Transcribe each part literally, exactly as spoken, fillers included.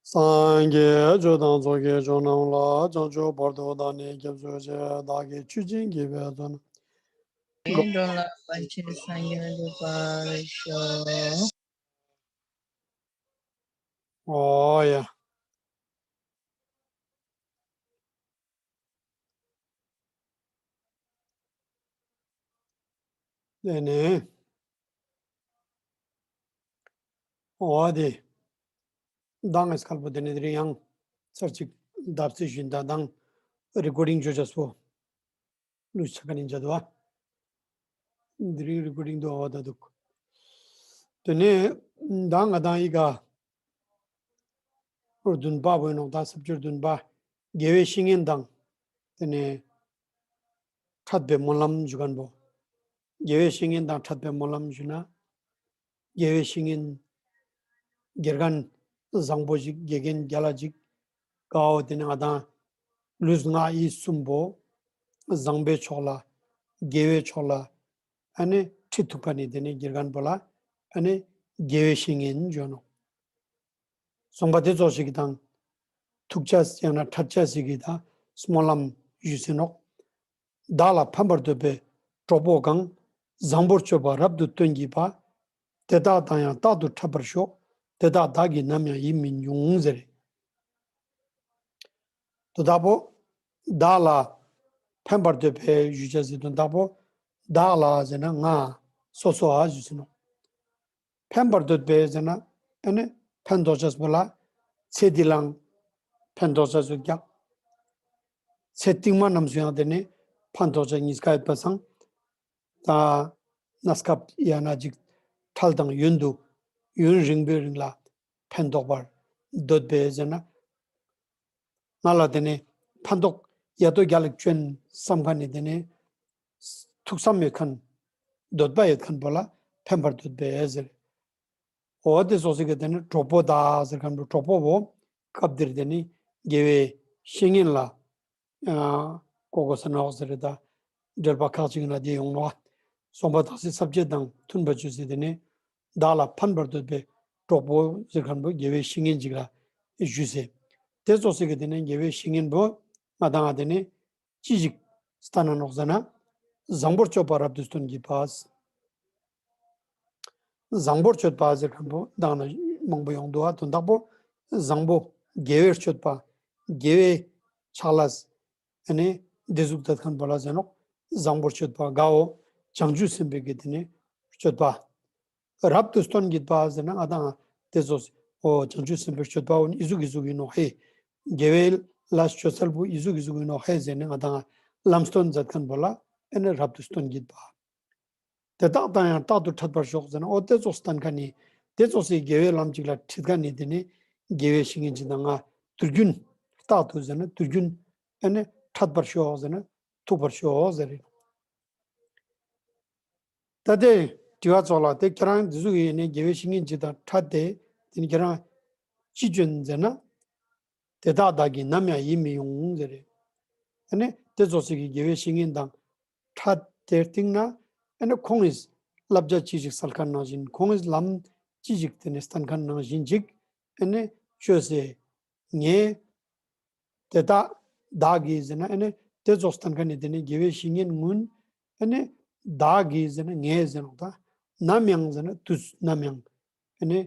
སངས་རྒྱས་ཆོས་དང་ཚོགས་ཀྱི་མཆོག་རྣམས་ལ། བྱང་ཆུབ་བར་དུ་བདག་ནི་སྐྱབས་སུ་མཆི། བདག་གིས་ཆོས་བྱིན་གྱིས་འགྲོ་ལ་ཕན་ཕྱིར་སངས་རྒྱས་འགྲུབ་པར་ཤོག། འོ་ཡ། དེ་ནས་འོ་དེ་མདང་ངི་སྐལ་པོ་དེ་ནས་དེ་རིང་ཡང་ཚར་གཅིག་བརྡབ་གསིག་ཞུ་ཡིན། ད་མདང་རི་ཀོར་ཌིང་ཅོ་ཅེས་པོ་ལུས་ཆ་ག་ནི་འཇའ་དུ་བ། དེ་རིང་རི་ཀོར་ཌིང་དུ་འོ་ད་འདུག། དེ་ནས་མདང་ང་དང་ཡི་ག་བདུན་པ་བོ་ཡིན་ནོག། ད་ས་བཅད་བདུན་པ། དགེ་བའི་བཤེས་གཉེན་དང་དེ་ནས་འཕྲད་པའི་སྨོན་ལམ་ཞུ་མཁན་པོ། དགེ་བའི་བཤེས་གཉེན་དང་འཕྲད་པའི་སྨོན་ལམ་ཞུ་ན། དགེ་བའི་བཤེས་གཉེན་དགེ་རྒན་བཟང་པོ་ཞིག་དགེ་རྒན་རྒྱལ་ལ་ཞིག་གའོ། དེ་ནས་ང་དང་ལུས་ངག་ཡིད་གསུམ་པོ་བཟང་པོའི་ཕྱོགས་ལ་དགེ་བའི་ཕྱོགས་ལ་ཨ་ནི་ཁྲིད་ཐུབ་མཁན་ནི་དེ་ནས་དགེ་རྒན་པོ་ལ་ཨ་ནི་དགེ་བའི་བཤེས་གཉེན་ཞུ་ནོག། གསུངས་པ་དེ་ཙོགས་ཤིག་གི་དང་ཐུག་ཅེས་ཡང་ན་འཕྲད་ཅེས་ཤིག་གི་དང་སྨོན་ལམ་ཞུས་ཟིན་ནོག། བདག་ལ་ཕན་པར་འདོད་པའི་གྲོགས་པོ་གང་། བཟང་པོར་སྤྱོད་པ་རབ་ཏུ་སྟོན་བགྱིད་པ། དེ་དག་དང་ཡང་རྟག་ཏུ་འཕྲད་པར་ཤོག། དེ་དག་བདག་གིས་ནམ་ཡང་ཡིད་མི་དབྱུང་ཟེར། དོན་དག་པོ་བདག་ལ་ཕན་པར་འདོད་པའི་ཞུ་ཅེས་ཟེར། དོན་དག་པོ་བདག་ལ་ཟེར་ན་ང་སོ་སོ་ཨ་ཞུས་ཟིན་ནོག། ཕན་པར་འདོད་པའི་ཟེར་ན་ཨ་ནི་ཕན་ཐོགས་ཅེས་པོ་ལ་ཚེ་འདི་ལའང་ཕན་ཐོགས་ཅེས་སུ་རྒྱག། ཚེ་རྟིང་མ་རྣམས་སུ་ཡང་དེ་ནི་ཕན་ཐོགས་ཅེས་གཉིས་ཀ་ཡོད་པ་སང་། ད་གནས་སྐབས་ཡང་ན་ཅིག་འཕྲལ་དང་ཡུན་དུ་ཡུན་རིང་པོའི་རིང་ལ་ཕན་ཐོགས་པར་འདོད་པའི་ཟེར་ན། ང་ལ་དེ་ནས་ཕན་ཐོགས་ཡ་ཏོ་རྒྱལ་ལ་ཅོ་ཨིན་བསམ་མཁན་ནི་དེ་ནས་ཐུགས་བསམ་ཡོད་མཁན་འདོད་པ་ཡོད་མཁན་པོ་ལ་ཕན་པར་འདོད་པའི་ཟེར། འོ་དེ་ཙོགས་ཤིག་གི་དེ་ནས་གྲོགས་པོ་དག་ཟེར་མཁན་པོ་གྲོགས་པོ་བོ་སྐབས་འདིར་དེ་ནས་དགེ་བའི་བཤེས་གཉེན་ལ་ཨ་གོ་དགོས་ས་ནོག་ཟེར་རེད། ད་འགྲེལ་པ་ཁག་ཅིག་ན་དེ་ཡོང་ནོག། གསུངས་པ་དག་སེ་ས་བཅད་དང་མཐུན་པ་ཅོས་ཏེ་དེ་ནས་བདག་ལ་ཕན་པར་འདོད་པའི་གྲོགས་པོ་ཟེར་མཁན་པོ་དགེ་བའི་བཤེས་གཉེན་ཅིག་ལ་ཞུས་ཟེར། དེ་ཙོགས་ཤིག་གི་དེ་ནས་དགེ་བའི་བཤེས་གཉེན་པོ་ང་དང་ང་དེ་ནས་ཅི་ཞིག་སྟན་ན་ནོག་ཟེར་ན། བཟང་པོར་སྤྱོད་པ་རབ་ཏུ་སྟོན་བགྱིད་པ། བཟང་པོར་སྤྱོད་པ་ཟེར་མཁན་པོ་མདང་ན་མང་པོ་ཡོང་འདུག་ཨ། དོན་དག་པོ་བཟང་པོ་དགེ་བའི་སྤྱོད་པ་དགེ་བའི་ཕྱག་ལས་ཨ་ནི་འདི་ཟུག་དད་མཁན་པོ་ལ་ཟེར་ནོག། བཟང་པོར་སྤྱོད་པ་གའོ། བྱང་ཆུབ་སེམས་དཔའི་གི་དེ་ནས་སྤྱོད་པ། རབ་ཏུ་སྟོན་བགྱིད་པ་ཟེར་ན་ང་དང་དེ་ཙོགས་འོ་བྱང་ཆུབ་སེམས་དཔའི་སྤྱོད་པ་འོ་ཨི་ཟུག་ཨི་ཟུག་ཨིན་ནོག་ཧེ། དགེ་བའི་ལས་སྤྱོད་ཚུལ་པོ་ཨི་ཟུག་ཨི་ཟུག་ཨིན་ནོག་ཧེ་ཟེར་ནས་ང་དང་ལམ་སྟོན་མཛད་མཁན་པོ་ལ་ཨ་ནི་རབ་ཏུ་སྟོན་བགྱིད་པ། དེ་དག་དང་ཡང་རྟག་ཏུ་འཕྲད་པར་ཤོག་ཟེར་ན། འོ་དེ་ཙོགས་སྟན་མཁན་ནི་དེ་ཙོགས་སི་དགེ་བའི་ལམ་ཅིག་ལ་ཁྲིད་མཁན་ནི་དེ་ནི་དགེ་བའི་བཤེས་གཉེན་ཅིག་དང་ང་དུས་རྒྱུན་རྟག་ཏུ་ཟེར་ན་དུས་རྒྱུན་ཨ་ནི་འཕྲད་པར་ཤོག་ཟེར་ན་ཐུག་པར་ཤོག་ཟེར་རེད། ད་དེ་དྲི་བ་ཙོགས་ལ་དེ་ཁྱེད་རང་འདི་ཟུག་ཡིན་ནས་དགེ་བའི་བཤེས་གཉེན་ཅིག་དང་འཕྲད་དེ་དེ་ནི་ཁྱེད་རང་ཅི་ཅོ་ཨིན་ཟེར་ན། དེ་དག་བདག་གིས་ནམ་ཡང་ཡིད་མི་དབྱུང་ཟེར་རེད། ཨ་ནི་དེ་ཙོགས་ཤིག་གི་དགེ་བའི་བཤེས་གཉེན་དང་འཕྲད་དེ་སྟིང་ན་ཨ་ནི་ཁོང་གིས་བསླབ་བྱ་ཅི་ཞིག་སལ་མཁན་ནང་བཞིན་ཁོང་གིས་ལམ་ཅི་ཞིག་དེ་ནས་སྟན་མཁན་ནང་བཞིན་ཅིག་ཨ་ནི་ཅོས་ཏེ་ངས་དེ་དག་བདག་གིས་ཟེར་ན་ཨ་ནི་དེ་ཙོགས་སྟན་མཁན་ནི་དེ་ནི་དགེ་བའི་བཤེས་གཉེན་གུན་ཨ་ནི་བདག་གིས་ཟེར་ན་ངས་ཟེར་ནོག་ད་ནམ་ཡང་ཟེར་ན་དུས་ནམ་ཡང་ཨ་ནི་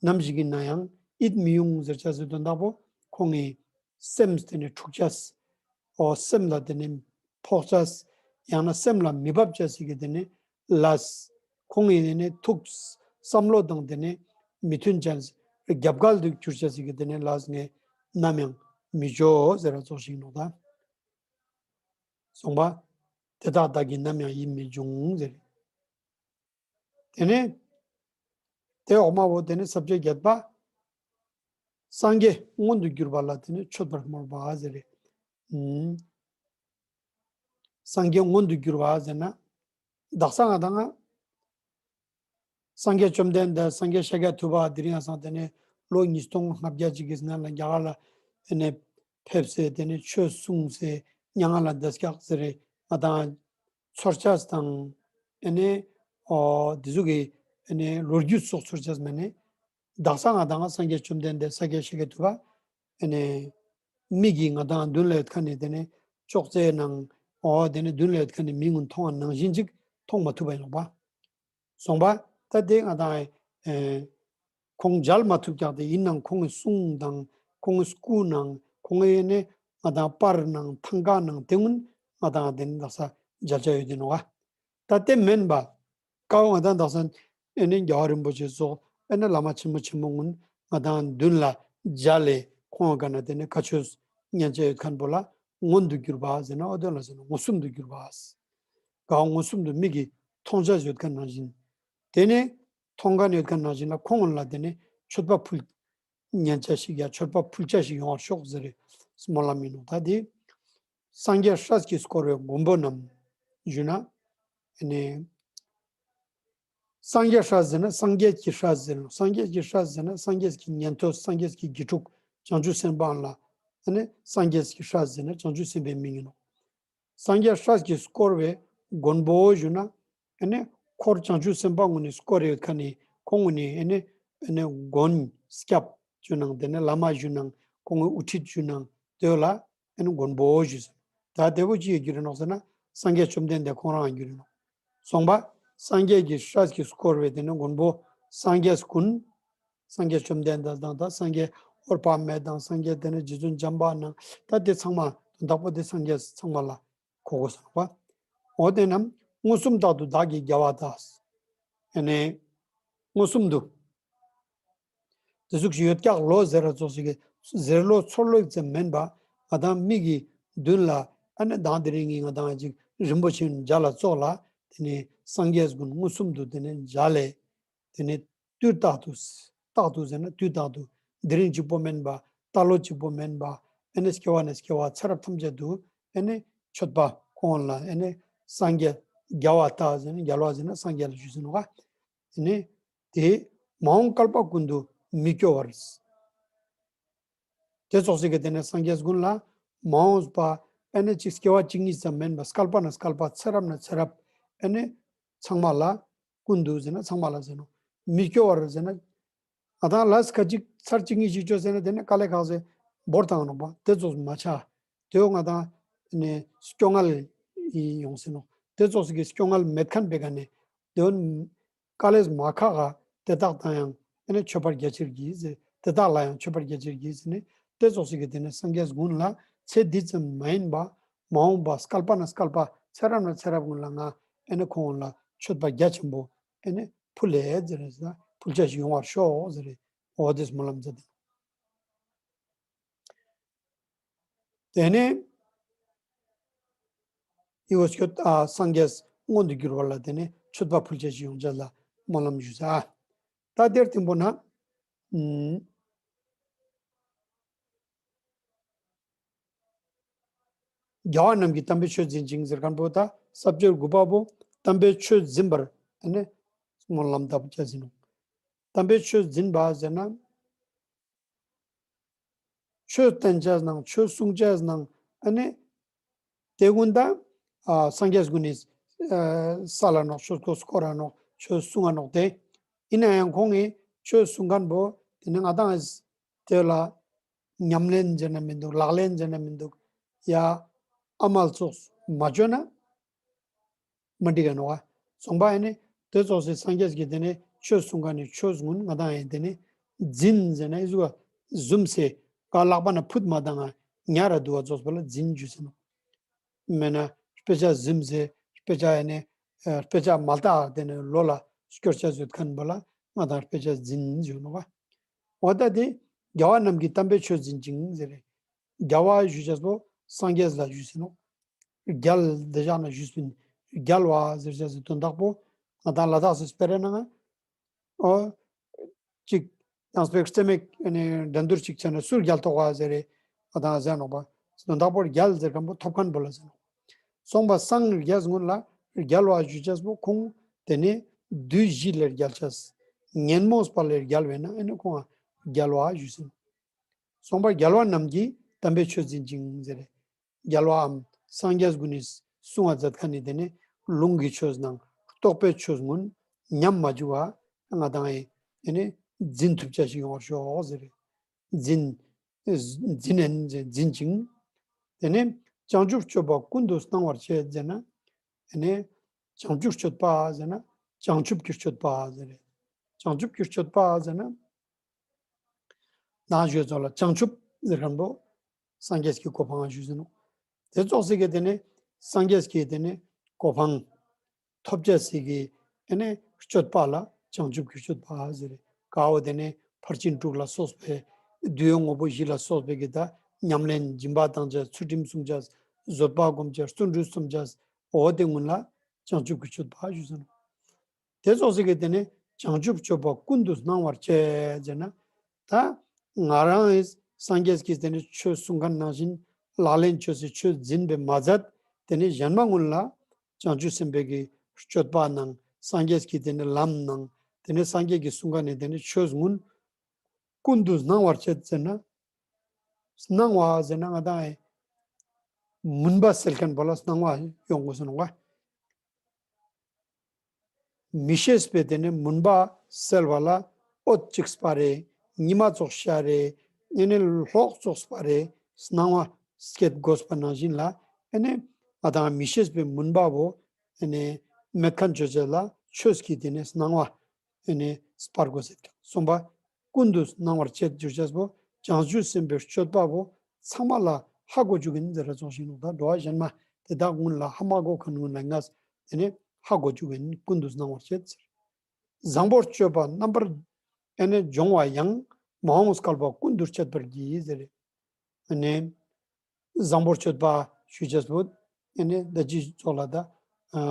ནམ་ཞིག་ཡིན་ན་ཡང་ཡིད་མི་དབྱུང་ཟེར་ཅེས་སི་དོན་དག་པོ་ཁོང་གི་སེམས་དེ་ནི་འཁྲུག་ཅེས། འོ་སེམས་ལ་དེ་ནི་ཕོག་ཅེས། ཡང་ན་སེམས་ལ་མི་འབབ་ཅེས་སི་གི་དེ་ནི་ལས། ཁོང་གི་དེ་ནི་ཐུགས་བསམ་བློ་དང་དེ་ནི་མི་མཐུན་ཅེས། རྒྱབ་འགལ་དུ་གྱུར་ཅེས་སི་གི་དེ་ནི་ལས་ངས་ནམ་ཡང་མི་ཅོ་ཟེར་ར་ཙོགས་ཤིག་ནོག་ད། གསུངས་པ། དེ་དག་བདག་གིས་ནམ་ཡང་ཡིད་མི་དབྱུང་ཟེར། དེ་ནས་དེ་འོག་མ་བོ་དེ་ནས་ས་བཅད་བརྒྱད་པ། སངས་རྒྱས་མངོན་དུ་གྱུར་པ་ལ་དེ་ནས་མཆོད་པར་སྨོན་པ་ཟེར་རེད། ཨུམ། སངས་རྒྱས་མངོན་དུ་གྱུར་པ་ཟེར་ན་དག་ས་ང་དང་ང་སངས་རྒྱས་བཅོམ་ལྡན་འདས་སངས་རྒྱས་ཤཱཀྱ་ཐུབ་པ་དེ་རིང་ཡང་སང་དེ་ནས་ལོ་ཉིས་སྟོང་ལྔ་བརྒྱ་ཅིག་གི་སྔ་ལ་རྒྱ་གར་ལ་དེ་ནས་ཕེབས་སེ་དེ་ནས་ཆོས་གསུངས་སེ་མྱ་ངན་ལས་འདས་སྐྱག་ཟེར་རེད། ང་དང་ཚོར་ཅེས་དང་ཨ་ནི་འོ་དེ་ཟུག་གི་ཨ་ནི་ལོ་རྒྱུས་སོགས་ཚོར་ཅེས་མ་ནི་ དག་ས་ང་དང་སངས་རྒྱས་བཅོམ་ལྡན་འདས་ས་སྐྱ་ཤི་ཀ་ཐུབ་པ་ཨ་ནི་མིག་གི་ང་དང་མདུན་ལ་ཡོད་ཁན་ནི་དེ་ནི་ཅོག་ཙེ་ནང་འོ་དེ་ནི་མདུན་ལ་ཡོད་ཁན་ནི་མི་ངུན་མཐོང་བ་ནང་བཞིན་ཅིག་མཐོང་མ་ཐུབ་པ་ཡིན་ནོག་པ། སོང་པ། ད་དེ་ང་དང་ཨེ་ཁོང་མཇལ་མ་ཐུབ་ཀྱག་དེ་ཡིན་ནང་ཁོང་གི་གསུང་དང་ཁོང་གི་སྐུ་ནང་ཁོང་གི་ནི་ང་དང་པར་ནང་ཐང་ཀ་ནང་དེ་ངུན་ང་དང་དེ་ནི་དག་ས་མཇལ་ཆ་ཡོད་དེ་ནོག་པ། ད་དེ་མེན་པ། ཀ་བོ་ང་དང་དག་ས་ཨེ་ནི་རྒྱལ་བ་རིན་པོ་ཆེ་སོགས་ཨེ་ནི་བླ་མ་ཆེན་མོ་ཆེན་མོ་ངུན་ང་དང་མདུན་ལ་མཇལ་ལེ་ཁོང་ག་ན་དེ་ནི་བཀའ་ཆོས་ཉན་ཆ་ཡོད་ཁན་པོ་ལ་མངོན་དུ་གྱུར་པ་ཟེར་ན་འོ་དོ་ལ་ཟེར་ན་མངོན་སུམ་དུ་གྱུར་པ། ག་མངོན་སུམ་དུ་མིག་གི་མཐོང་ཆ་ཡོད་ཁན་ནང་བཞིན། དེ་ནི་མཐོང་ཁན་ཡོད་ཁན་ནང་བཞིན་ལ་ཁོང་ངུན་ལ་དེ་ནི་མཆོད་པ་ཕུལ། ཉན་ཆ་ཞིག་ཡ་མཆོད་པ་ཕུལ་ཆ་ཞིག་ཡོང་བར་ཤོག་ཟེར་རེ་སྨོན་ལམ་ཡིན་ནོག་ད་དེ་སངས་རྒྱས་སྲས་ཀྱིས་བསྐོར་བའི་མགོན་པོ་རྣམས་ཞུ་ན། ཨ་ནི་སངས་རྒྱས་སྲས་ཟེར་ན་སངས་རྒྱས་ཀྱི་སྲས་ཟེར་ནོག་སངས་རྒྱས་ཀྱི་སྲས་ཟེར་ན་སངས་རྒྱས་ཀྱི་ཉན་ཐོས་སངས་རྒྱས་ཀྱི་དགེ་ཕྲུག་བྱང་ཆུབ་སེམས་དཔའ་ལ་ཨ་ནི་སངས་རྒྱས་ཀྱི་སྲས་ཟེར་ན་བྱང་ཆུབ་སེམས་དཔའི་མིང་ཡིན་ནོག་སངས་རྒྱས་སྲས་ཀྱིས་བསྐོར་བའི་མགོན་པོ་ཞུ་ན། ཨ་ནི་འཁོར་བྱང་ཆུབ་སེམས་དཔའ་ངུན་ནི་བསྐོར་ཡོད་ཁན་ནི་ཁོང་ངུན་ནི་ཨ་ནི་ཨ་ནི་མགོན་སྐྱབས་ཞུ་ནང་དེ་ནི་བླ་མ་ཞུ་ནང་ཁོང་ངུན་དབུ་ཁྲིད་ཞུ་ནང་དེ་ལ་ཨ་ནི་མགོན་པོ་ཞུ་ཟེར། ད་དེ་བོ་ཅི་ཡི་རྒྱུ་རེད་ནོག་ཟེར་ན་སངས་རྒྱས་བཅོམ་ལྡན་འདས་ཁོང་རང་ཡི་རྒྱུ་རེད་ནོག་སོང་པ། སངས་རྒྱས་ཀྱི་སྲས་ཀྱིས་བསྐོར་བའི་དེ་ནི་མགོན་པོ་སངས་རྒྱས་ཀུན། སངས་རྒྱས་བཅོམ་ལྡན་འདས་དང་ད་སངས་རྒྱས་འོད་དཔག་མེད་དང་སངས་རྒྱས་དེ་ནི་རྗེ་བཙུན་འཇམ་དཔལ་དང་ད་དེ་ཚང་མ་དོན་དག་པོ་དེ་སངས་རྒྱས་ཚང་མ་ལ་གོ་དགོས་ཟེར་ནོག་པ། འོ་དེ་རྣམས་མངོན་སུམ་དག་ཏུ་བདག་གིས་རྒྱལ་བ་དག་ཨ་ནི་མངོན་སུམ་དུ། དེ་ཟུག་ཞིག་ཡོད་ཀྱག་ལོ་ཟེར་ར་ཙོགས་ཤིག་གི་ཟེར་ལོ་ཚོར་ལོ་ཙམ་མེན་པ། ང་དང་མིག་གི་མདུན་ལ་ཨ་ནི་དང་དེ་རིང་གི་ང་དང་ཅིག་རིན་པོ་ཆེ་མཇལ་ལ་ཙོགས་ལ་དེ་ནི་སངས་རྒྱས་ཀུན་མངོན་སུམ་དུ་དེ་ནི་མཇལ་ལེ། དེ་ནི་དུས་རྟག་ཏུ་རྟག་ཏུ་ཟེར་ན་དུས་རྟག་ཏུ་དེ་རིང་གཅིག་པོ་མེན་པ་ལྟ་ལོ་གཅིག་པོ་མེན་པ་ཨ་ནི་སྐྱེ་བ་ནས་སྐྱེ་བ་ཚེ་རབས་ཐམས་ཅད་དུ་ཨ་ནི་མཆོད་པ་ཁོང་ལ་ཨ་ནི་སངས་རྒྱས་རྒྱལ་བ་དག་ཟེར་ན་རྒྱལ་བ་ཟེར་ན་སངས་རྒྱས་ལ་ཞུ་ཟེར་ནོག་ག་དེ་ནི་དེ་མ་འོངས་བསྐལ་པ་ཀུན་ཏུ་མི་སྐྱོ་བར། དེ་ཙོགས་ཤིག་གི་དེ་ནི་སངས་རྒྱས་ཀུན་ལ་མ་འོངས་པ་ཨ་ནི་ཅིག་སྐྱེ་བ་གཅིག་གཉིས་ཙམ་མེན་པ་བསྐལ་པ་ནས་བསྐལ་པ་ཚེ་རབས་ནས་ཚེ་རབས་ཨ་ནི་ཚང་མ་ལ་ཀུན་ཏུ་ཟེར་ན་ཚང་མ་ལ་ཟེར་ནོག་མི་སྐྱོ་བར་ཟེར་ན་ང་དང་ལས་ཁ་ཅིག་ཚར་གཅིག་གཉིས་ཤིག་ཅོ་ཟེར་ན་དེ་ནི་དཀའ་ལས་ཁག་ཟེར་བོར་བཏང་ནོག་པ། དེ་ཙོགས་མ་ཆ། དེ་བོ་ང་དང་ནི་སྐྱོ་ངལ་ཡོང་ཟེར་ནོག་དེ་ཙོགས་ཤིག་གི་སྐྱོ་ངལ་མེད་ཁན་པའི་ཀ་ནི་དེ་བོ་དཀའ་ལས་མ་ཁག་ག་དེ་དག་དང་ཡང་ཨ་ནི་མཆོད་པར་རྒྱ་ཆེར་བགྱི་ཟེར། དེ་དག་ལ་ཡང་མཆོད་པར་རྒྱ་ཆེར་བགྱི་ཟེར་ནི་དེ་ཙོགས་ཤིག་གི་དེ་ནི་སངས་རྒྱས་ཀུན་ལ་ཚེ་འདི་ཙམ་མ་ཡིན་པ་མ་འོངས་པ་བསྐལ་པ་ནས་བསྐལ་པ་ཚེ་རབས་ནས་ཚེ་རབས་ཀུན་ལ་ང་ཨ་ནི་ཁོང་ལ་མཆོད་པ་རྒྱ་ཆེན་པོ་ཨ་ནི་ཕུལ་ལེ་ཟེར་རེ་ཟེར་ཕུལ་ཆ་ཞིག་ཡོང་བར་ཤོག་ཟེར་རེ་འོ་དེ་སྨོན་ལམ་མཛད་དེ། དེ་ནས་ཡིད་བཞིན་ཨ་སངས་རྒྱས་མངོན་དུ་གྱུར་པ་ལ་དེ་ནས་མཆོད་པ་ཕུལ་ཆ་ཞིག་ཡོང་ཆ་ལ་སྨོན་ལམ་ཞུ་ས། ད་དེར་ཐིམ་པོ་ན། ཨུམ། རྒྱལ་བ་རྣམས་ཀྱིས་དམ་པའི་ཆོས་འཛིན་ཅིང་ཟེར་ཁན་པོ་ད་ས་བཅད་དགུ་པ་པོ་དམ་པའི་ཆོས་འཛིན་པར་ཨ་ནི་སྨོན་ལམ་བཏབ་ཆ་ཟེར་ནོག་དམ་པའི་ཆོས་འཛིན་པ་ཟེར་ན། ཆོས་བསྟན་ཅེས་ནང་ཆོས་གསུང་ཅེས་ནང་ཨ་ནི་དེ་ཀུན་ད་ཨ་སངས་རྒྱས་ཀུན་ནི་ཨ་ས་ལ་ནོག་ཆོས་ཀོ་སྐོར་ར་ནོག་ཆོས་གསུང་ང་ནོག་དེ་ཡིན་ན་ཡང་ཁོང་གི་ཆོས་གསུང་ཁན་པོ་དེ་ནི་ང་དང་དེ་ལ་ཉམས་ལེན་ཟེར་ན་མི་འདུག་ལག་ལེན་ཟེར་ན་མི་འདུག་ཡ་ཨ་མལ་ཙོགས་མ་བཅོས་ན། མ་འགྲིག་ག་ནོག་ག་སོང་པ་ཨ་ནི་དེ་ཙོགས་སི་སངས་རྒྱས་ཀྱི་དེ་ནི་ཆོས་གསུང་ཁན་ནི་ཆོས་ཀུན་ང་དང་ཡང་དེ་ནི་འཛིན་ཟེར་ན་ཨི་ཟུག་ག་ཟུམ་སེ་ག་ལག་པ་ན་ཕུད་མ་བཏང་ང་ཉ་ར་འདུག་ག་ཙོགས་པ་ལ་འཛིན་ཞུ་ཟེར་ནོག་མེད་ན་དཔེ་ཆ་ཟུམ་སེ་དཔེ་ཆ་ཨ་ནི་དཔེ་ཆ་མ་ལྟ་དེ་ནི་ལོ་ལ་སྐྱོར་ཆ་ཟོད་ཁན་པོ་ལ་ང་དང་དཔེ་ཆ་འཛིན་ཞུ་ནོག་ག་འོ་ད་དེ་རྒྱལ་བ་རྣམས་ཀྱིས་དམ་པའི་ཆོས་འཛིན་ཅིང་ཟེར་རེ། རྒྱལ་བ་ཞུ་ཅེས་པོ་སངས་རྒྱས་ལ་ཞུ་ཟེར་ནོག་རྒྱལ་དེ་ཞག་ན་ཞུས་པིན། རྒྱལ་བ་ཟེར་ཅེས་སི་དོན་དག་པོ་ང་དང་ལ་དྭགས་སི་སྤེ་ར་ནང་ང་འོ་ཅིག་ཡང་སྤེ་ར་རྩེ་མོ་ཨ་ནི་འགྲན་བསྡུར་ཅིག་བྱས་ན་སུ་རྒྱལ་ཐོག་ག་ཟེར་རེ་ང་དང་ཟེར་ནོག་པ། དོན་དག་པོ་རྒྱལ་ཟེར་ཁན་པོ་ཐོབ་ཁན་པོ་ལ་ཟེར་ནོག་སོང་པ་སངས་རྒྱས་ཀུན་ལ་རྒྱལ་བ་ཞུ་ཅེས་པོ་ཁོང་དེ་ནི་བདུད་བཞི་ལས་རྒྱལ་ཅེས་ཉོན་མོངས་པ་ལས་རྒྱལ་བས་ན་ཨ་ནི་ཁོང་ང་རྒྱལ་བ་ཞུ་ཟེར་ནོག་སོང་པ་རྒྱལ་བ་རྣམས་ཀྱིས་དམ་པའི་ཆོས་འཛིན་ཅིང་ཟེར་རེ། རྒྱལ་བའམ་སངས་རྒྱས་ཀུན་ནི་གསུང་བ་མཛད་ཁན་ནི་དེ་ནི་ལུང་གི་ཆོས་ནང་རྟོགས་པའི་ཆོས་ཀུན་ཉམས་མ་བཅུག་པ་ང་དང་ཨེ་དེ་ནི་ འཛིན་ཐུབ་ཅེས་ཤིག་ཡོང་བར་ཤོག་ཟེར་རེ། འཛིན་འཛིན་ཨིན་འཛིན་ཅིང་། དེ་ནས་བྱང་ཆུབ་སྤྱོད་པ་ཀུན་ཏུ་སྣང་བར་བྱེད་ཟེར་ན། དེ་ནས་བྱང་ཆུབ་སྤྱོད་པ་ཟེར་ན་བྱང་ཆུབ་ཀྱི་སྤྱོད་པ་ཟེར་རེ། བྱང་ཆུབ་ཀྱི་སྤྱོད་པ་ཟེར་ན། ནང་ཞོལ་ཙོགས་ལ་བྱང་ཆུབ་ཟེར་མཁན་པོ་སངས་རྒྱས་ཀྱི་གོ་འཕང་ཞུས་ཟིན་ནོག། དེ་ཙོགས་སི་གི་དེ་ནས་སངས་རྒྱས་ཀྱི་དེ་ནས་གོ་འཕང་ཐོབ་ཅེས་སི་གི་ཨེ་ནས་སྤྱོད་པ་ལ་བྱང་ཆུབ་ཀྱི་སྤྱོད་པ་ཟེར་རེ། ག་བོ་དེ་ནས་ཕར་ཕྱིན་དྲུག་ལ་སོགས་པའི་བསྡུ་བའི་དངོས་པོ་བཞི་ལ་སོགས་པའི་གི་ད་ཉམས་ལེན་སྦྱིན་པ་བཏང་ཅེས་ཚུལ་ཁྲིམས་སྲུང་ཅེས་བཟོད་པ་སྒོམ་ཅེས་བརྩོན་འགྲུས་རྩོམ་ཅེས་འོ་དེ་ཀུན་ལ་བྱང་ཆུབ་ཀྱི་སྤྱོད་པ་ཞུས་ཟིན་ནོག། དེ་ཙོགས་སི་གི་དེ་ནས་བྱང་ཆུབ་སྤྱོད་པ་ཀུན་ཏུ་སྣང་བར་བྱེད་ཟེར་ན། ད་ང་རང་ངི་སངས་རྒྱས་ཀྱིས་དེ་ནས་ཆོས་གསུང་མཁན་ནང་བཞིན་ལག་ལེན་ཅོས་སེ་ཆོས་འཛིན་པའི་མ་ཟད་དེ་ནས་གཞན་མ་ཀུན་ལ་བྱང་ཆུབ་སེམས་དཔའི་གི་སྤྱོད་པ་ནང་སངས་རྒྱས་ཀྱི་དེ་ནས་ལམ་ནང་དེ་ནས་སངས་རྒྱས་ཀྱིས་གསུང་མཁན་ནི་དེ་ནས་ཆོས་ཀུན་ཀུན་ཏུ་སྣང་བར་བྱེད་ཟེར་ན། སྣང་བ་ཟེར་ན་ང་དང་ངི་མུན་པ་སེལ་མཁན་པོ་ལ་སྣང་བ་ཡོང་དགོས་སོ་ནོག་པ། མི་ཤེས་པའི་དེ་ནས་མུན་པ་སེལ་བ་ལ་འོད་ཅིག་སྤར་རེ། ཉི་མ་ཙོགས་ཤར་རེ། ཨེ་ནས་གློག་ཙོགས་སྤར་རེ། སྣང་བ་སྐྱེད་དགོས་པ་ནང་བཞིན་ལ་ཨེ་ནས་ང་དང་མི་ཤེས་པའི་མུན་པ་བོ་ཨེ་ནས་མེད་མཁན་ཅོ་ཅེས་ལ་ཆོས་ཀྱི་དེ་ནས་སྣང་བ་ཨེ་ནས་སྤར་དགོས་ཟེར་ཀྱང་གསུངས་པ། ཀུན་ཏུ་སྣང་བར་བྱེད་ཅེས་པོ་བྱང་ཆུབ་སེམས་དཔའི་སྤྱོད་པ་བོ་ཚང་མ་ལ་ཧ་གོ་བཅུག་ཨིན་ཟེར་ར་ཙོགས་ཤིག་ནོག། ད་འགྲོ་བ་གཞན་མ་དེ་དག་ཀུན་ལ་ཧ་མ་གོ་མཁན་ཀུན་ལ་ངས་དེ་ནས་ཧ་གོ་བཅུག་ཨིན། ཀུན་ཏུ་སྣང་བར་བྱེད་ཟེར། བཟང་པོར་སྤྱོད་པ་རྣམ་པར་ཨེ་ནས་སྦྱོང་བ་ཡང་། མ་འོངས་བསྐལ་པ་ཀུན་ཏུ་སྤྱད་པར་བགྱི་ཟེར། ཨེ་ནས་བཟང་པོར་སྤྱོད་པ་ཞུ་ཅེས་པོ་ཨེ་ནས་ད་ཅི་ཙོགས་ལ་ད་ཨ་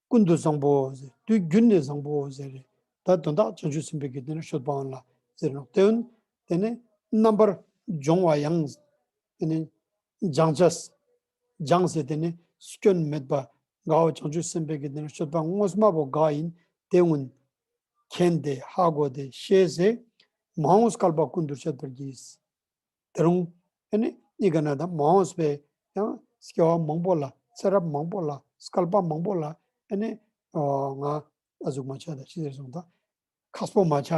ཀུན་ཏུ་བཟང་པོ་ཟེར། དུས་རྒྱུན་ནས་བཟང་པོ་ཟེར་རེ། ད་དོན་དག་བྱང་ཆུབ་སེམས་དཔའི་གི་དེ་ནས་སྤྱོད་པ་ལ་ཟེར་ནོག། དེ་ཡང་དེ་ནས་རྣམ་པར་སྦྱོང་བ་ཡང་། དེ་ནས་སྦྱང་ཅེས། སྦྱང་ཟེར་དེ་ནས་སྐྱོན་མེད་པ་དགའ་བོ་བྱང་ཆུབ་སེམས་དཔའི་གི་དེ་ནས་སྤྱོད་པ་ངོ་མ་བོ་ག་ཨིན་དེ་ཀུན་མཁྱེན་ཏེ་ཧ་གོ་སྟེ་ཤེས་སེ་མ་འོངས་བསྐལ་པ་ཀུན་ཏུ་སྤྱད་པར་བགྱི། ད་རུང་ཨེ་ནི་ཨི་ཀ་ན་ད་མ་འོངས་པའི་ཡང་སྐྱེ་བ་མང་པོ་ལ་ཚེ་རབས་མང་པོ་ལ་བསྐལ་པ་མང་པོ་ལ་ཨེ་ནི་ང་ཨ་ཟུག་མ་ཆ་ད་ཅི་ཟེར་སོང་ད་ཁག་པོ་མ་ཆ་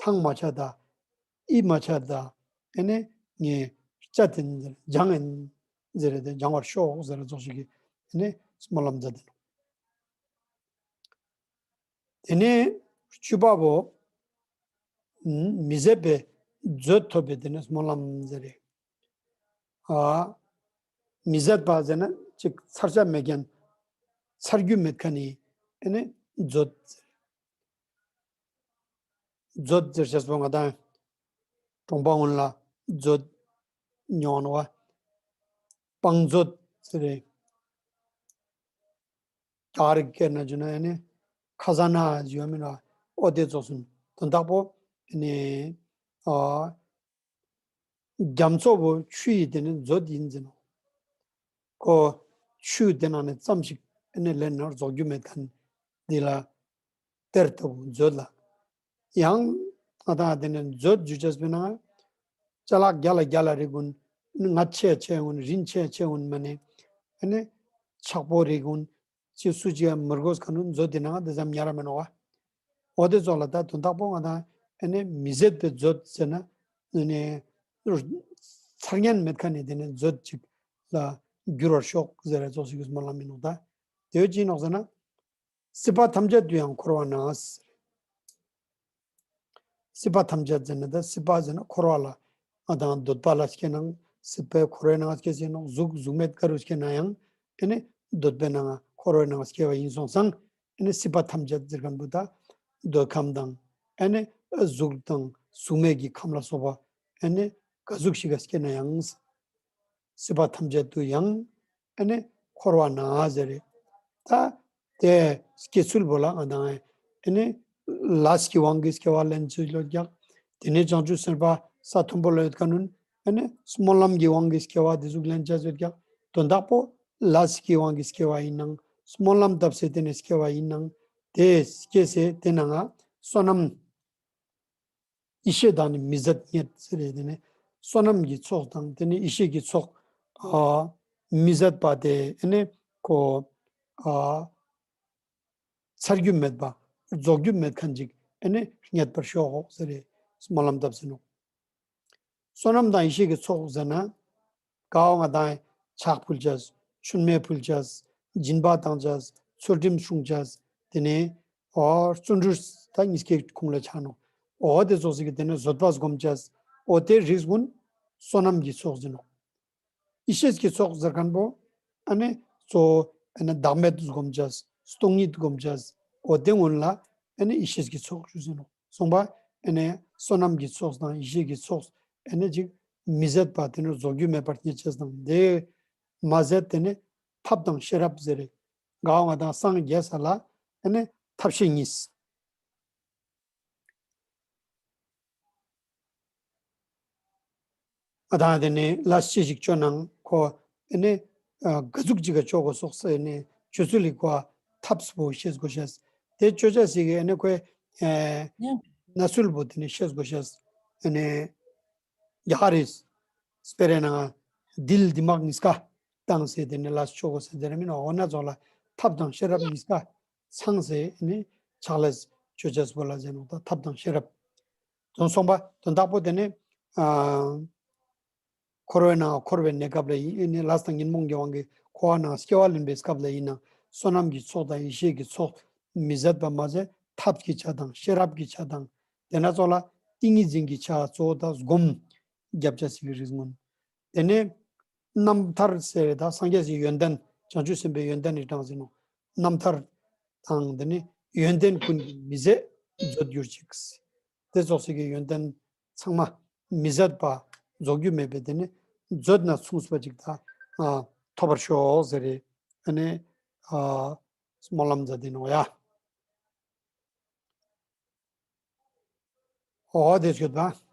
ཐང་མ་ཆ་ད་ཨི་མ་ཆ་ད་ཨེ་ནི་ངས་སྤྱད་དེ་སྦྱང་ཨིན་ཟེར་ཏེ་སྦྱང་བར་ཤོག་ཟེར་ར་ཙོགས་ཤིག་གི་ཨེ་ནི་སྨོན་ལམ་མཛད་དེ་ནོག། དེ་ནས་བཅུ་པ་བོ། མི་ཟད་པའི་མཛོད་ཐོབ་པའི་དེ་ནས་སྨོན་ལམ་ཟེར་རེ། ཨ་མི་ཟད་པ་ཟེར་ན་ཅིག་ཚར་ཆ་མེད་མཁན། ཚར་རྒྱུ་མེད་མཁན་ནི་ཨེ་ནི་མཛོད་ཟེར། མཛོད་ཟེར་ཅེས་པོ་ང་དང་གྲོང་པ་ཀུན་ལ་མཛོད་ཉོ་ནོག་པ། བང་མཛོད་ཟེར་རེ། རྒྱ་གར་སྐད་ནང་བརྗོད་ན་ཨེ་ནི་ཁ་ཟ་ན་ཟེར་ཡོད་མིན་ན། འོ་དེ་ཙོགས་སུ་དོན་དག་པོ་ཨེ་ནི་ཨ་རྒྱ་མཚོ་བོ་ཆུ་ཡི་དེ་ནི་མཛོད་ཨིན་ཟེར་ནོག། ཁོ་ཆུ་དེ་ནང་ནས་ཙམ་ཞིག་ཨེ་ནི་ལེན་ན་རྫོགས་རྒྱུ་མེད་མཁན་འདི་ལ་གཏེར་ལྟ་བུ་མཛོད་ལ། ཡང་ང་དང་དེ་ནས་མཛོད་ཞུ་ཅེས་པོ་ན་ཅ་ལག་རྒྱལ་ལ་རྒྱལ་ལ་རེ་ཀུན་ང་ཆེ་ཆེ་ཀུན་རིན་ཆེ་ཆེ་ཀུན་མ་ནི་ཨེ་ནི་ཆག་པོ་རེ་ཀུན་ཅི་སུ་ཅི་ཡང་མི་དགོས་མཁན་ནི་མཛོད་དེ་ནང་དེ་ཙམ་ཉར་ར་མེད་ནོག་པ། འོ་དེ་ཙོགས་ལ་ད་དོན་དག་པོ་ང་དང་ཨེ་ནི་མི་ཟད་པའི་མཛོད་ཟེར་ན་ཨེ་ནི་ཚར་ཉན་མེད་མཁན་ནི་དེ་ནི་མཛོད་ཅིག་ལ་འགྱུར་བར་ཤོག་ཟེར་ར་ཙོགས་ཤིག་གི་སྨོན་ལམ་ཨིན་ནོག། ད་དེ་བོ་ཅི་ནོག་ཟེར་ན། སྲིད་པ་ཐམས་ཅད་དུ་ཡང་འཁོར་བ་ན། སྲིད་པ་ཐམས་ཅད་ཟེར་ན་ད་སྲིད་པ་ཟེར་ན་འཁོར་བ་ལ་ང་དང་འདོད་པ་ལ་སྐྱེ་ནའང་སྲིད་པའི་འཁོར་བའི་ནང་སྐྱེ་ཟེར་ནོག། གཟུགས་གཟུགས་མེད་ཀ་རུ་སྐྱེ་ནའང་ཨེ་ནི་འདོད་པའི་ནང་འཁོར་བའི་ནང་སྐྱེ་བ་ཨིན་སོང་ཙང་ཨེ་ནི་སྲིད་པ་ཐམས་ཅད་ཟེར་མཁན་པོ་ད་འདོད་ཁམས་དང་ཨེ་ནི་གཟུགས་དང་གཟུགས་མེད་ཀྱི་ཁམས་ལ་སོགས་པ་ཨེ་ནི་ག་ཟུག་ཞིག་ག་སྐྱེ་ནའང་། སྲིད་པ་ཐམས་ཅད་དུ་ཡང་ཨེ་ནི་འཁོར་བ་ན་ཟེར་རེ། ད་དེ་སྐྱེ་ཚུལ་བོ་ལ་ང་དང་ཨེ་ནི་ལས་ཀྱི་དབང་གིས་སྐྱེ་བ་ལེན་ཚུལ་ཡོད་ཀྱག། དེ་ནས་བྱང་ཆུབ་སེམས་དཔའ་ས་མཐོན་པོ་ལ་ཡོད་མཁན་ནི་ཨེ་ནི་སྨོན་ལམ་གྱི་དབང་གིས་སྐྱེ་བ་དེ་ཟུག་ལེན་ཅེས་ཡོད་ཀྱག། དོན་དག་པོ་ལས་ཀྱི་དབང་གིས་སྐྱེ་བ་ཨིན་ནའང་སྨོན་ལམ་བཏབ་སྟེ་དེ་ནས་སྐྱེ་བ་ཨིན་ནའང་དེ་སྐྱེ་སྟེ་དེ་ནང་ང་བསོད་ནམས་ཡེ་ཤེས་དང་ནི་མི་ཟད་རྙེད་ཟེར་རེ། དེ་ནས་བསོད་ནམས་ཀྱི་ཚོགས་དང་དེ་ནས་ཡེ་ཤེས་ཀྱི་ཚོགས་ཨ་མི་ཟད་པ་དེ་ཨེ་ནི་ཁོ་ཨ་ཚར་རྒྱུ་མེད་པ་རྫོགས་རྒྱུ་མེད་མཁན་ཅིག་ ཨེ་ནི་རྙེད་པར་ཤོག་ཟེར་རེ་སྨོན་ལམ་བཏབ་ཟེར་ནོག། བསོད་ནམས་དང་ཡེ་ཤེས་ཀྱི་ཚོགས་ཟེར་ན། ག་བོ་ང་དང་ཕྱག་ཕུལ་ཅེས། མཆོད་མེ་ཕུལ་ཅེས། སྦྱིན་པ་བཏང་ཅེས། ཚུལ་ཁྲིམས་སྲུང་ཅེས། དེ་ནས་འོ་བརྩོན་འགྲུས་ད་གཉིས་ཀའི་ཁོངས་ལ་ཆ་ནོག། འོ་དེ་ཙོགས་ཤིག་གི་དེ་ནས་བཟོད་པ་སྒོམ་ཅེས། འོ་དེ་རིགས་ཀུན་བསོད་ནམས་ཀྱི་ཚོགས་ཟེར་ནོག། ཡེ་ཤེས་ཀྱི་ཚོགས་ཟེར་མཁན་པོ་ཨ་ནི་གཙོ་བོ་ཨ་ནི་བདག་མེད་སྒོམ་ཅེས། སྟོང་ཉིད་སྒོམ་ཅེས། འོ་དེ་ཀུན་ལ་ཨ་ནི་ཡེ་ཤེས་ཀྱི་ཚོགས་ཞུ་ཟེར་ནོག། གསུངས་པ་ཨ་ནི་བསོད་ནམས་ཀྱི་ཚོགས་དང་ཡེ་ཤེས་ཀྱི་ཚོགས་ཨ་ནི་ཅིག་མི་ཟད་པ་དེ་ནི་རྫོགས་རྒྱུ་མེད་པར་རྙེད་ཅེས་དང་། དེ་མ་ཟད་དེ་ནི་ཐབས་དང་ཤེས་རབ་ཟེར་རེ། ག་བོ་ང་དང་སངས་རྒྱས་ས་ལ་ཨ་ནི་ཐབས་ཤེས་གཉིས། ང་དང་དེ་ནི་ལས་ཅི་ཞིག་ཅོ་ནའང་ཁོ་ཨ་ནི་ཨ་ག་ཟུག་ཅིག་ག་ཅོ་དགོས་སོགས་ཟེར་ནི་སྤྱོད་ཚུལ་ལི་ཁོ་ཐབས་པོ་ཤེས་དགོས་ཤེས། དེ་ཅོ་ཅེས་ཤིག་གི་ཨ་ནི་ཁོའི་ཨ་གནས་ཚུལ་པོ་དེ་ནི་ཤེས་དགོས་ཤེས། ཨ་ནི་རྒྱ་གར་རི་སྤེ་ར་ནང་ང་དིལ་དི་མག་གཉིས་ཀ་བཏང་སྟེ་དེ་ནི་ལས་ཅོ་དགོས་ཟེར་དེ་ར་མིན་ནོག། འོ་ན་ཙོགས་ལ་ཐབས་དང་ཤེས་རབ་གཉིས་ཀ་ཚང་སྟེ་ནི་ཕྱག་ལས་ཅོ་ཅེས་པོ་ལ་ཟེར་ནོག། ད་ཐབས་དང་ཤེས་རབ། དོན་གསུངས་པ་དོན་དག་པོ་དེ་ནི་ཨ་འཁོར་བའི་ནང་འཁོར་བའི་གནས་སྐབས་ལ་ཡིན་ནི་ལས་དང་ཉོན་མོངས་ཀྱི་དབང་གིས་འཁོར་བ་ནང་སྐྱེ་བ་ལེན་པའི་སྐབས་ལ་ཡིན་ན་བསོད་ནམས་ཀྱི་ཚོགས་དང་ཡེ་ཤེས་ཀྱི་ཚོགས་མི་ཟད་པ་མ་ཟད་ཐབས་ཀྱི་ཆ་དང་ཤེས་རབ་ཀྱི་ཆ་དང་དེ་ན་ཙོགས་ལ་ཏིང་ངེ་འཛིན་གྱི་ཆ་གཙོ་བོ་དང་སྒོམ་རྒྱབ་ཅེས་ཤིག་གི་རིགས་ཀུན། དེ་ནས་རྣམ་ཐར་ཟེར་རེ་ད་སངས་རྒྱས་སི་ཡོན་ཏན་བྱང་ཆུབ་སེམས་དཔའི་ཡོན་ཏན་ནི་གྲངས་ཟིན་ནོག། རྣམ་ཐར་དང་དེ་ནས་ཡོན་ཏན་ཀུན་གྱི་མི་ཟད་མཛོད་གྱུར་ཅིག། དེ་ཙོགས་ཤིག་གི་ཡོན་ཏན་ཚང་མ་མི་ཟད་པ་རྫོགས་རྒྱུ་མེད་པའི་དེ་ནི་མཛོད་ན་མཚུངས་པ་ཅིག་ད་ཨ་ཐོབ་པར་ཤོག་ཟེར་རེ་ཨ་ནི་ཨ་སྨོན་ལམ་མཛད་དེ་ནོག་ཡ། འོ་དེ་ཞུས་པ།